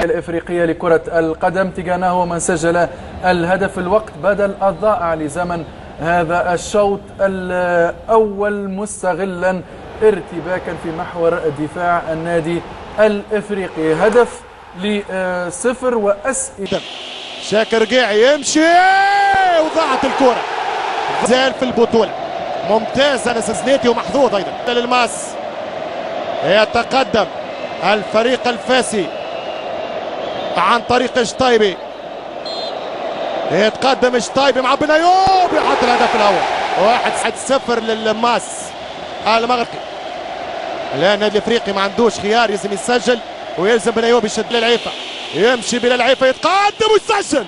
الإفريقية لكرة القدم. تيغانا هو من سجل الهدف. الوقت بدل الضائع لزمن هذا الشوط الأول، مستغلا ارتباكا في محور دفاع النادي الإفريقي. هدف لصفر. وأسئلة شاكر قاعي يمشي وضاعت الكرة، زال في البطولة. ممتاز أنس زنيتي ومحظوظ أيضا. للماس يتقدم الفريق الفاسي عن طريق شطايبي، يتقدم شطايبي مع بن ايوب، يحط الهدف الاول. 1-0 للماس المغربي. الان النادي الافريقي ما عندوش خيار، يلزم يسجل ويلزم بن ايوب يشد للعيفه، يمشي بلال العيفه يتقدم ويسجل.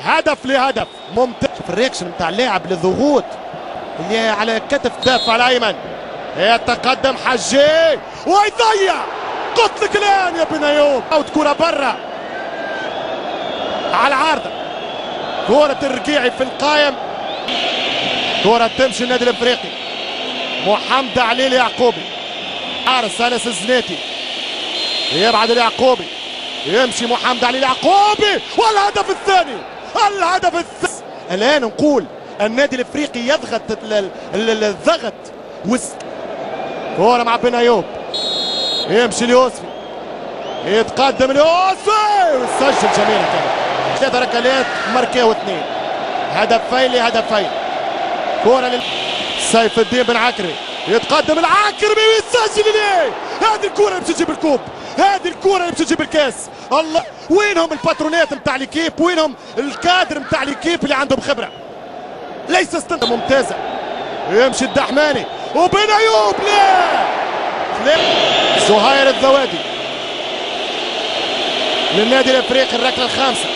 هدف لهدف ممتاز. شوف ال réaction نتاع اللاعب للضغوط اللي على كتف دافع الايمن. يتقدم حجي ويضيع، قتلك الان يا بن ايوب. اوت كره برا على العارضة، كرة الرقيعي في القايم، كرة تمشي النادي الافريقي. محمد علي اليعقوبي، حارس انس الزنيتي، يبعد اليعقوبي، يمشي محمد علي اليعقوبي والهدف الثاني، الهدف الثاني. الان نقول النادي الافريقي يضغط الضغط. كرة مع بن ايوب، يمشي اليوسفي، يتقدم اليوسفي ويسجل. جميلة كانت. 3 ركلات ماركاو 2، هدفين لهدفين. كرة سيف الدين بن عكري، يتقدم العكرمي ويسجل. ليه؟ هذه الكرة اللي باش تجيب ال coupe، هذه الكرة اللي باش تجيب الكاس. الله، وينهم الباترونات نتاع l'équipe؟ وينهم الكادر نتاع l'équipe اللي عندهم خبرة؟ ليس استنتاج ممتازة. يمشي الدحماني وبن ايوب، لا زهير الذوادي للنادي الافريقي الركله الخامسة.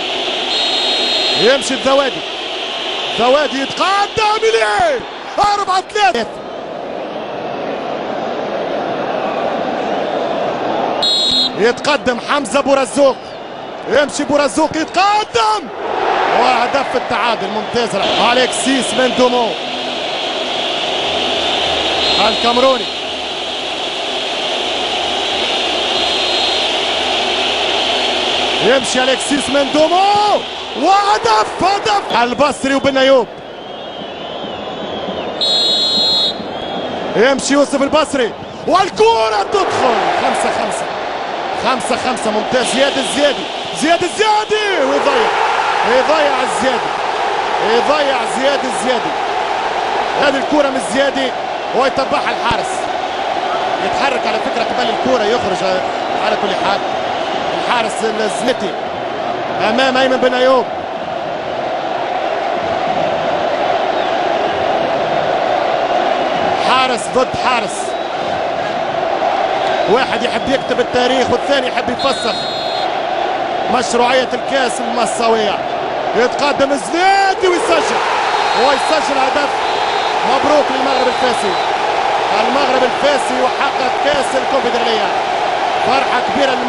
يمشي الذوادي، ذوادي يتقدم اليه، 4-3. يتقدم حمزة بورزوق، يمشي بورزوق يتقدم وهدف التعادل. ممتاز الكسيس مندومو الكاميروني. يمشي الكسيس مندومو وهدف، هدف البصري وبن ايوب. يمشي يوسف البصري والكرة تدخل. 5-5، 5-5. ممتاز زياد الزيادي، زياد الزيادي ويضيع، يضيع الزيادي، يضيع زياد الزيادي. هذه الكرة من الزيادي ويتبعها الحارس. يتحرك على فكرة قبل الكرة يخرج. على كل حال الحارس الزنتي امام ايمن بن ايوب. حارس ضد حارس، واحد يحب يكتب التاريخ والثاني يحب يفسخ مشروعية الكاس المصاوية. يتقدم الزنيتي ويسجل، ويسجل هدف. مبروك للمغرب الفاسي، المغرب الفاسي وحقق كاس الكونفدرالية. فرحة كبيرة للمغرب.